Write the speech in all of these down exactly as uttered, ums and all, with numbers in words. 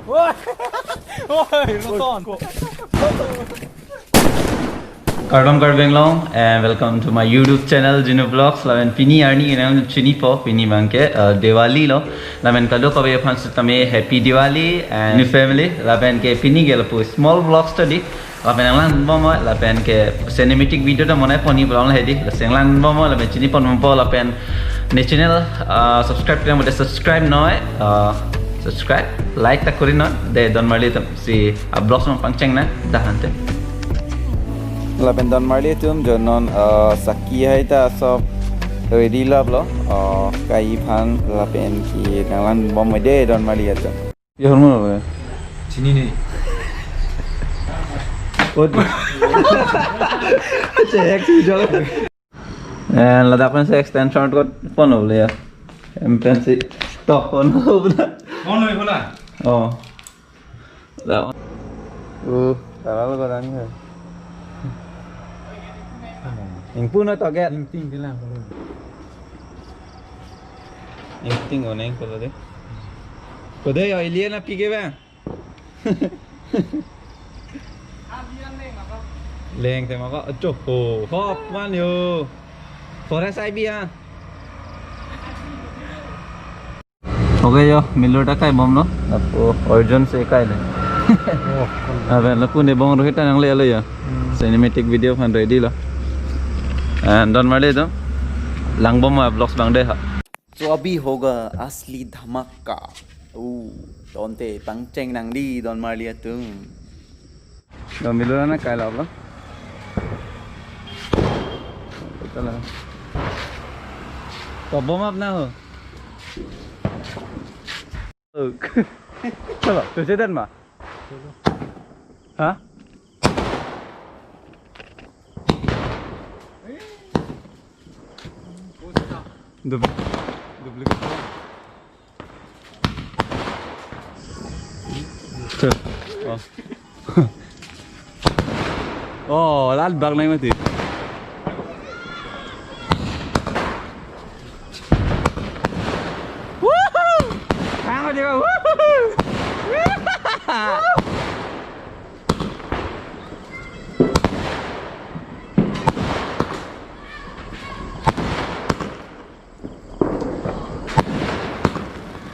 Oi, Roton. Kardom Karbi Anglong and welcome to my YouTube channel Jinu Vlogs. Lapen pini arni nang chinipo, pini abangke, uh, Diwali lo. Lapen kadokave aphan setame Happy Diwali and new family. Lapen ke pini ke lapu small vlogs tadi. Lapen nanglangbom, lapen ke cinematic video ta monai pon-i pulang hedi. Lapen nanglangbom, lapen chiniponbompo, lapen ne channel, uh, subscribe klemode subscribe noi, uh, subscribe, like ta kuri noi. De don marli atum, si a vlogs nangpangcheng nang, dah ante. Lapen don marli atum, jo non, uh, saki hai ta sob ready laplo, uh, kai aphan lapen ke nanglangbomde don marli atum. Ye hormon apa? Chini ne. Oh. Cek sih, jauh. Eh, ladak pen si extension cord pon-o le ya. M pen si tok pon-o le. Pon-o le. Oh. Dah. Uh, taral ko dang hai. Ingpun atau get? Ingting bilang. Ingting oneng kalau deh. Kode yo ilian api ke bang? Leng tema ko, acho ho, hop man yo. Forest I B ha. Okay yo, Milur ta kaibomlo. Lapu Arjun si kaile. Oh, lapen lapu Nebong Rohit ta nangle alo ya. Hmm. Cinematic video aphan ready lo. And don marli atum, langbom a vlogs abang de ha. So abhi hoga asli dhamaka. Oh, tonte pangcheng nangji don marli atum. Don Milur ta nangkailaplo. Ito lang. Pabom up na ho. Oh. Chalo, to se den ma. Ha? Dub-, duplicate. Chal. Oh. Oh, lal bag nai mati. Woohoo! Ang dia, woohoo!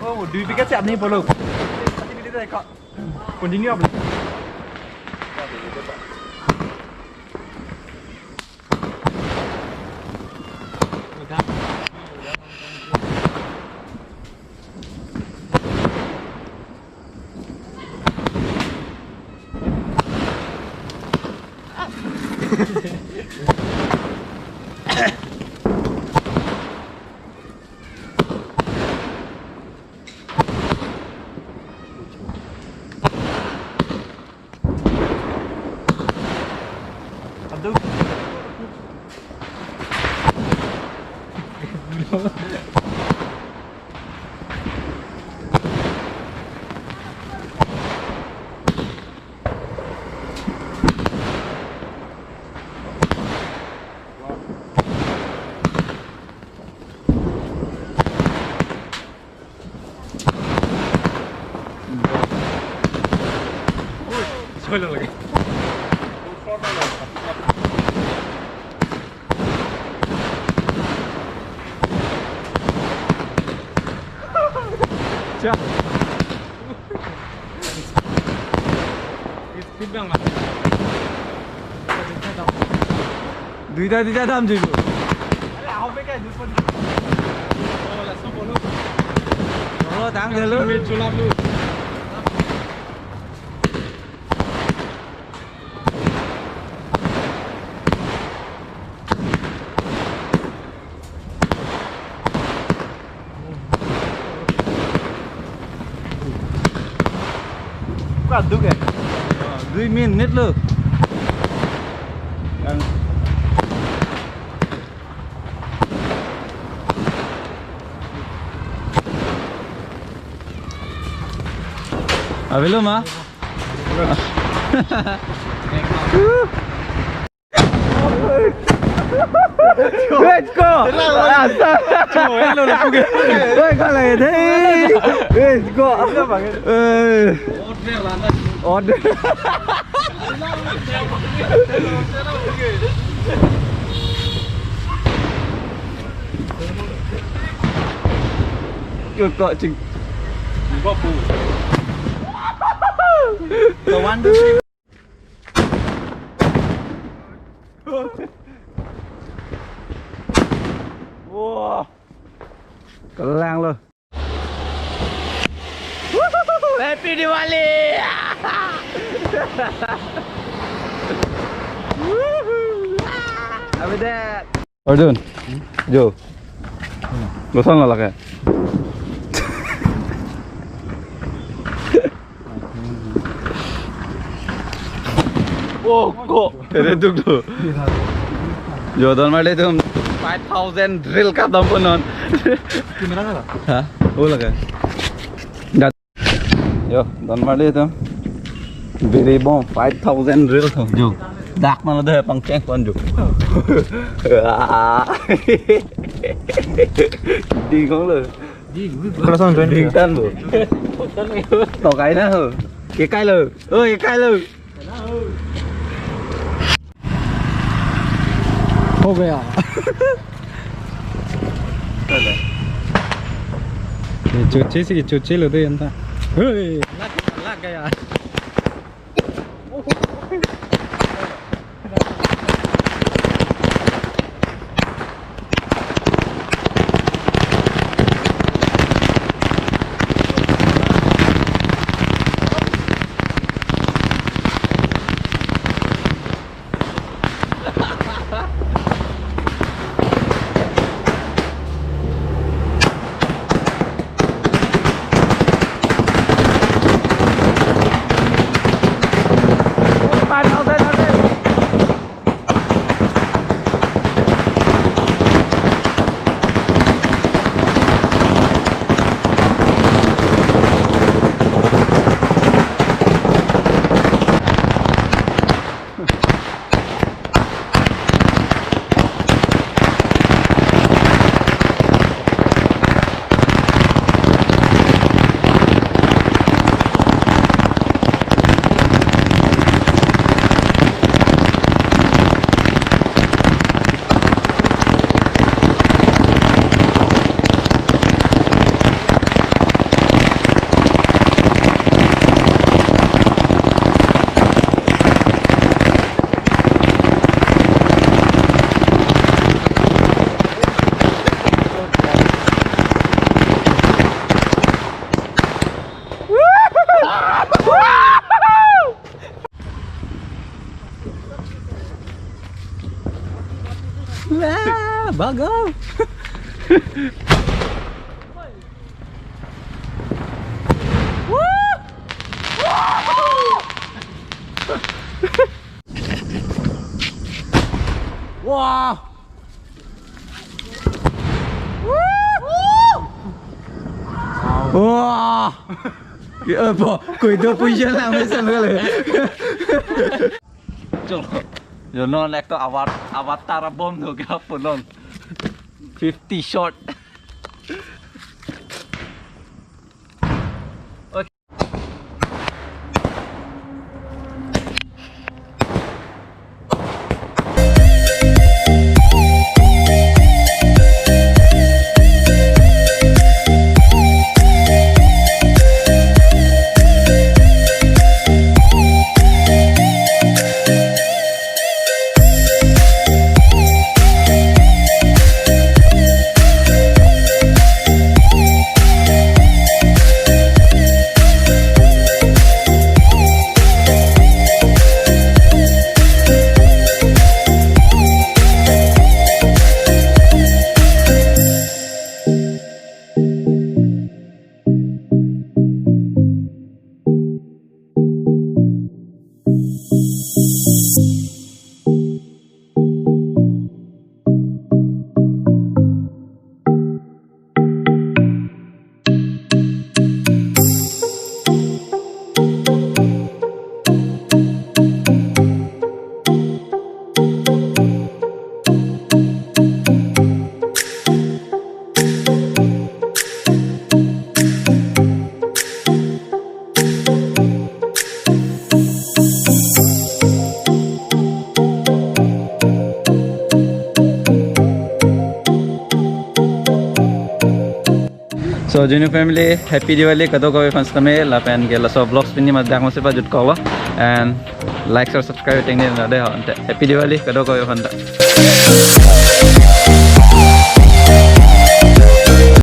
Oh, dui packet si apni polo. Continue apni. Aduh. Cha. Speed bang lah. Duita, duita dam jibo. Oh, langsung follow. Oh, tang dulu. Mid sulap lu. Buka duk ya? Dui minit lo. Kan. Avelo ma? Let's go. Asa. Let's go lagi deh. Let's go. Eh. Order. Kok cing. The one, two, three. Wah. Kelang lo. Happy Diwali. Abang det. Arjun. Jo. Lo lason lo lake. Oh, kok. Ere duk tu. Jo, don marli atum five thousand drill kadam pon non. Camera na? Ha? Oh, lake. Yo, don marli atum. Biri bom five thousand drill tu. Jo. Dak mana deh pangcheng pon jo. Ding kong lo. Ding, ding. Kalason join. Ding tan bo. To kai na ho. Ke kai lo. Oi, kai lo. हो गया। ये चोचे से, चोचे लो दे अंता। ओए, लग, लग गया। Wah, bagal. Wah. Wah. Ya, apa? Koi do punya lang mesan kali. Chalo. Yo, non ek to avat-, avatar bom do kya pulon. Fifty shot. So Junu family, happy Diwali kadokave aphan sitame, lapen ke laso vlogs pini ma dak masi pajut kok lo, and like, share, subscribe tengne na de ho ante. Happy Diwali kadokave aphan ta.